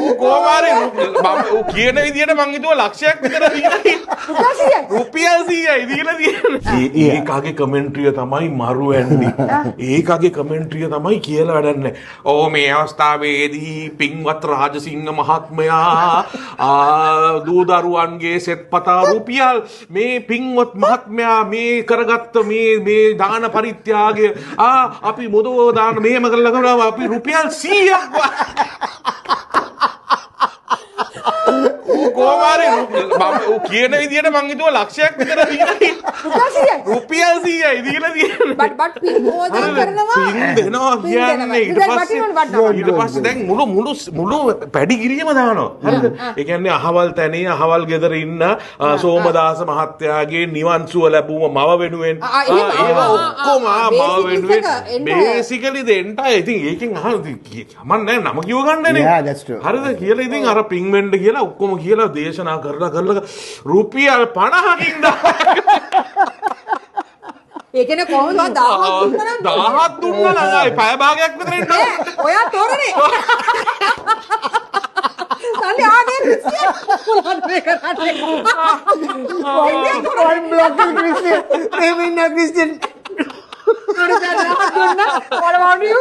ඌ කොහොම හරි මම ඌ කියන විදියට මං හිතුවා ලක්ෂයක් විතර දීලා තියෙනවා. රුපියල් 100යි දීලා තියෙන්නේ. ඒකාගේ කමෙන්ට්‍රිය තමයි මරු ඇන්නේ. ඒකාගේ කමෙන්ට්‍රිය තමයි කියලා වැඩක් නැහැ. ඕ මේ අවස්ථාවේදී පින්වත් රාජසිංහ මහත්මයා දූ දරුවන්ගේ සෙත්පතා රුපියල් මේ පින්වත් මහත්මයා මේ කරගත්ත මේ මේ දාන පරිත්‍යාගය අපි මොදෝ දාන මෙහෙම කරලා කරලා අපි රුපියල් 100ක් ඌ කොහොම හරි මම ඌ කියන විදියට මං හිතුවා ලක්ෂයක් විතර දීලා තියෙනවා. රුපියල් 100යි දීලා තියෙන්නේ. බට් බට් පින් හොදා කරනවා. පින් දෙනවා කියන්නේ ඊට පස්සේ දැන් මුළු මුළු මුළු පැඩි ගිරියම දානවා. හරිද? ඒ කියන්නේ අහවල් තැනේ අහවල් ගෙදර ඉන්න සෝමදාස මහත්තයාගේ නිවන් සුව ලැබුම මව වෙනුවෙන් ඒවා ඔක්කොම මව වෙනුවෙන් බේසිකලි දෙන්න. ඉතින් ඒකෙන් අහන කමක් නෑ නම කිව්ව ගන්නනේ. හරිද කියලා ඉතින් අර පින් වෙන්න කියලා ඔක්කොම කියලා දේශනා කරලා කරලා රුපියල් 50කින් දාලා. ඒ කියන්නේ කොහොමද 1000ක් දුන්නා නම් 1000ක් දුන්නා නම් ආයි පැය භාගයක් විතර ඉන්න ඕනේ. ඔයා තෝරන්නේ. සල්ලි ආගේ ක්‍රිස්තියන් මොනවද මේ කරන්නේ? I'm blocking Christian. I'm in Christian. අර 1000ක් දුන්නා. What about you?